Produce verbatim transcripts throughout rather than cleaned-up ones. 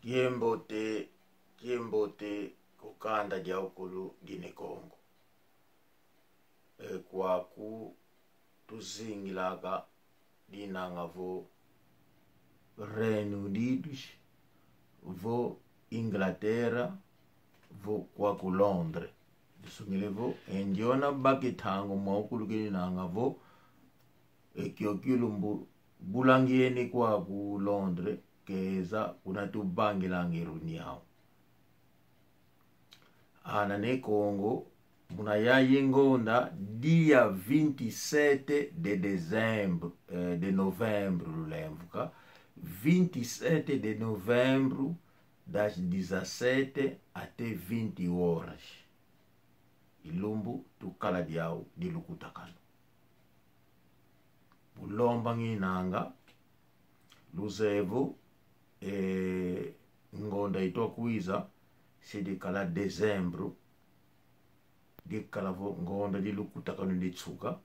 Kiambote, kiambote ku kanda diawukulu di Ne Kongo. E kwaku tuzingilaka dinanga vo Reino Unidos, vo Inglaterra, vo kwaku Londres. Disongele vo, e ndiona baki ntangu mwawukulu kininanga vo, e kiokio lumbu bulangieni kwaku Londres, keza kuna tubangilanga reunião. Ana Ne Kongo, muna yayi ngonda, dia vinte e sete de dezembro, eh, de novembro, lulemvuka, vinte e sete de novembro, das dezassete até vinte horas. Ilumbu tukala diau di lukutakanu. Mu lomba nginanga, luzeye vo, eh, ngonda itwa kwiza, se dikala dezembro, dikala vo ngonda di lukutakanu di nsuka,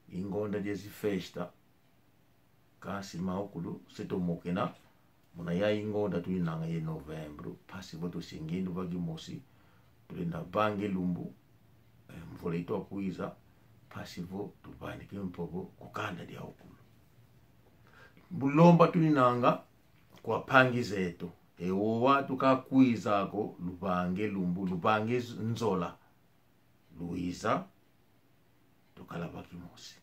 i ngonda dia zifesta, kansi mawukulu se tumokena, muna yayi ngonda tuninanga ye novembro, mpasi vo tusingi ndu va kimosi, tulenda vanga e lumbu, eh, mvula itwa kwiza, mpasi vo tuvanikini mpovo ku kanda diawukulu. Mu lomba tuninanga kwa mpangi zeto, e wowa tuka kwiza ko, luvanga e lumbu, luvanga e nzola, luiza, tukala va kimosi.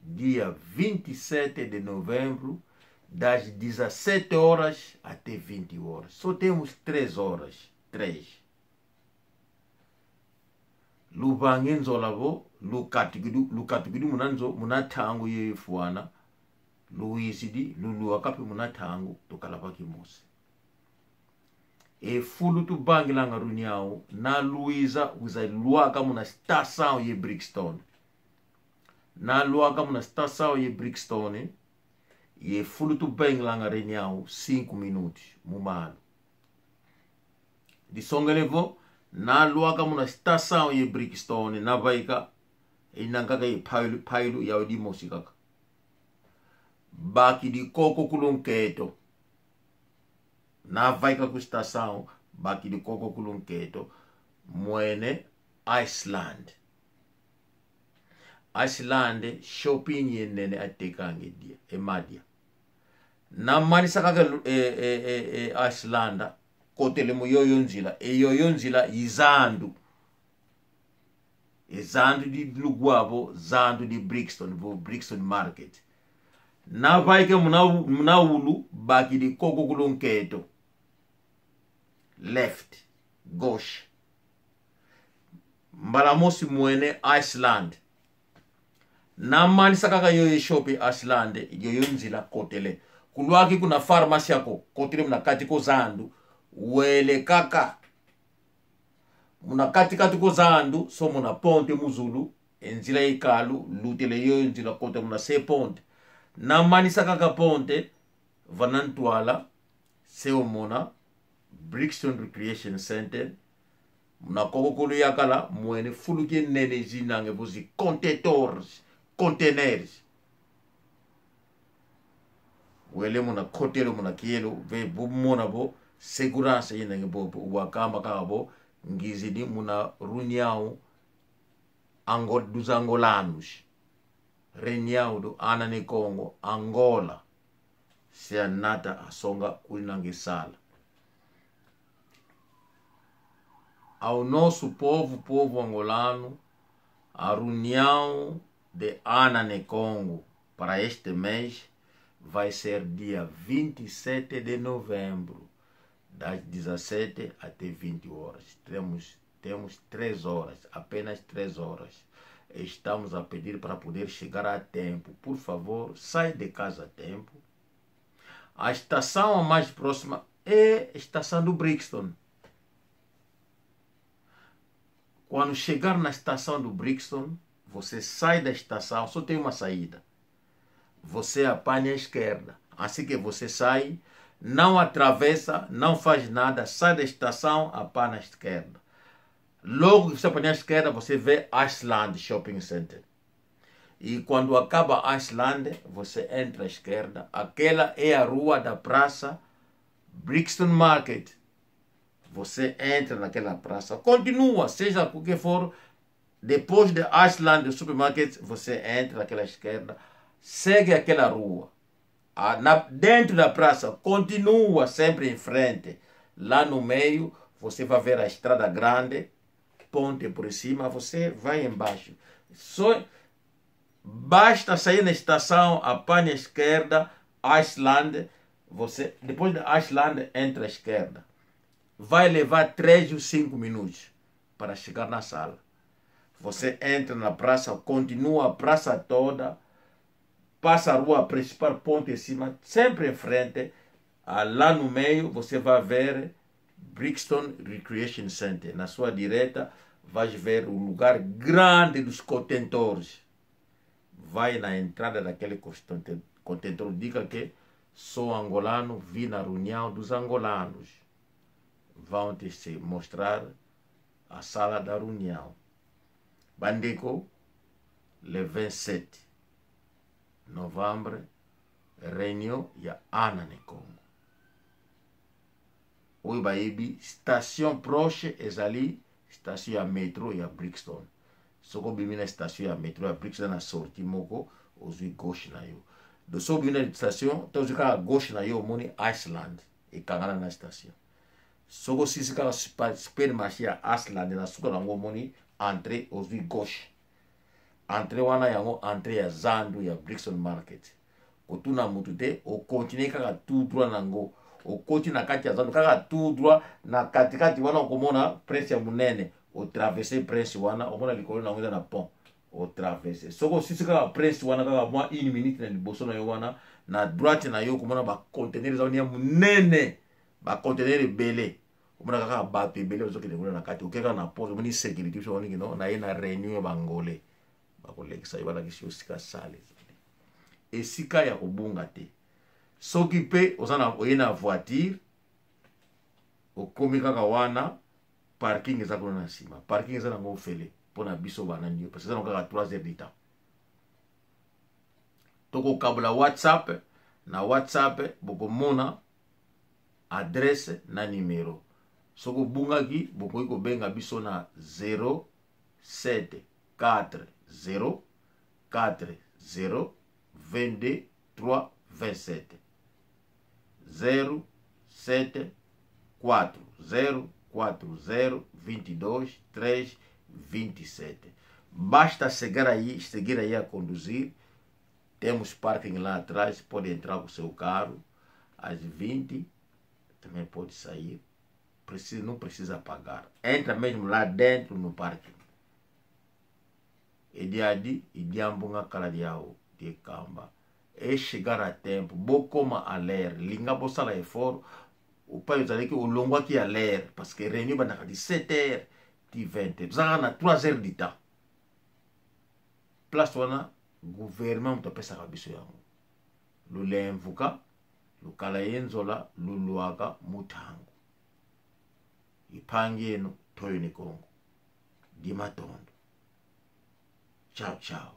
Dia vinte e sete de novembro, das dezassete horas até vinte horas. Só temos três horas, três. Luvanga e nzola vo, lukatukidi, lukatukidi muna nzo, muna ntangu ye fwana, luizidi, luluaka mpe muna ntangu, tukala va kimosi. E fulu tuvangilanga reunião, na luiza, wiza luaka muna estação ye Brixton. Na luaka muna estação ye Brixton, ye fulu tuvangilanga reunião, cinco minutos, mu malu. Disongele vo, na luaka muna estação ye Brixton, na vaika, ina kaka ye pailu, pailu yau dimosi kaka. Bakidi koko kulu nkento. Na vaika ku estação, bakidi koko kulu nkento, mwene Iceland. Iceland, shopping ye nene atekanga e dia, e madia. Na manisa kaka lu-, e, e, e, e, Iceland, kotele mu yoyo nzila, e yoyo nzila i zandu. E zandu di lugwa vo, zandu di Brixton, vo Brixton Market. Na vaika muna u-, muna ulu, bakidi koko kulu nkento. Left, gauche. Mbala mosi mwene Iceland. Na manisa kaka yoyo e shopping Iceland, yoyo nzila kotele. Kulwaki kuna farmácia ko, kotele muna kati ko zandu, wele kaka. Muna kati-kati ko zandu, so muna ponte mu zulu, e nzila ikalu, lutele yoyo nzila kota muna se ponte. Na manisa kaka ponte, vana ntwala, se omona, Brixton Recreation Center, muna koko kulu yakala, mwene fulu kinene zinanga vo zi contentores, conteneurs. Wele muna kotelo muna kielo, ve vo mona vo segurança inange vo, vo wakamba kaka vo ngizidi muna reunião Ango-, dos angolanos. Reunião do Ana Ne Kongo, Angola. Se anata asonga kuinange sala. Ao nosso povo, povo angolano, a reunião de Ana Ne Kongo para este mês vai ser dia vinte e sete de novembro, das dezassete até vinte horas. Temos, temos três horas, apenas três horas. Estamos a pedir para poder chegar a tempo. Por favor, sai de casa a tempo. A estação a mais próxima é a estação do Brixton. Quando chegar na estação do Brixton, você sai da estação, só tem uma saída. Você apanha a esquerda. Assim que você sai, não atravessa, não faz nada, sai da estação, apanha a esquerda. Logo que você apanha a esquerda, você vê Iceland Shopping Center. E quando acaba Iceland, você entra à esquerda. Aquela é a rua da Brixton Market, você entra naquela praça, continua, seja o que for, depois de Iceland Supermarket, você entra naquela esquerda, segue aquela rua. Ah, na, dentro da praça, continua sempre em frente. Lá no meio, você vai ver a estrada grande, ponte por cima, você vai embaixo. Só basta sair na estação, apanha a esquerda, Iceland, você, depois de Iceland, entra à esquerda. Vai levar três ou cinco minutos para chegar na sala. Você entra na praça, continua a praça toda, passa a rua principal, ponte em cima, sempre em frente, ah, lá no meio, você vai ver Brixton Recreation Center. Na sua direta, vai ver o lugar grande dos contentores. Vai na entrada daquele conten-, contentor, diga que sou angolano, vim na reunião dos angolanos. Vão te se mostrar a sala da reunião. Bandeko, le vingt-sept novembre, réunion ya Ana Ne Kongo. Oyo bayebi, station proche ezali station ya métro ya Brixton. Soki obimi na station ya métro ya Brixton, na sortie moko, ozwi gauche na yo. Donc soki obimi na station, to ozwi kaka gauche na yo, omoni Iceland ekangana na station. Soki osisi kaka supa-, supermarché ya Iceland, na suka na yango omoni entrée, ozwi gauche. Entrée wana yango entrée ya zandu ya Brixton Market. Kotuna mutu te, o continuer kaka tout droit na yango. Okoti na kati ya zandu, kaka tout droit, na katikati wana okomona prince ya monene. O traverser prince wana, omona likolo na yango eza na pont. O traverser. Soki osisi kaka prince wana, kaka mwa une minute na liboso na yo wana, na droite na yo okomona ba conteneurs eza wana ya monene. Ba conteneurs ebele. Omona kaka bato ebele bazokende kuna na kati. Oke kaka na porte, omoni sécurité, biso omoni kino, na ye na réunion ya ba Angolais. Bakolekisa yo, balakisi yo esika salle ezali. Esika ya kobunga te. Soki pe oza na, oye na voiture, okomi kaka wana, parking eza kuna na nsima. Parking eza nango ofele, mpo na biso bana nio, parce que eza nango kaka trois heures de temps. Tokokabola WhatsApp, na WhatsApp bokomona adresse na numéro. Soki obungaki, bokoki kobenga biso na zéro sept quatre zéro quatre zéro vingt-deux trois vingt-sept. Zéro sete quatro zero quatro zero vinte e dois três vinte e sete. Basta chegar aí, seguir aí a conduzir. Temos parking lá atrás, pode entrar com o seu carro. Às vinte, também pode sair. Precisa, não precisa pagar. Entra mesmo lá dentro no parking. E diadi, e diambu nga kala diau, die kamba. E chegar a tempo, bokoma à l'heure, linga bosala effort, o pai ozalaki olongwaki à l'heure, parce que réunion ebandaka dix-sept heures, ti vingt heures. Tozalaka na trois heures du temps. Place wana, gouvernement moto apesaka biso yango. Lulemvuka, lukala ye nzola, lulwaka mutangu. Ipangi eno, Toyo Ne Kongo. Di matondo. Ciao, ciao.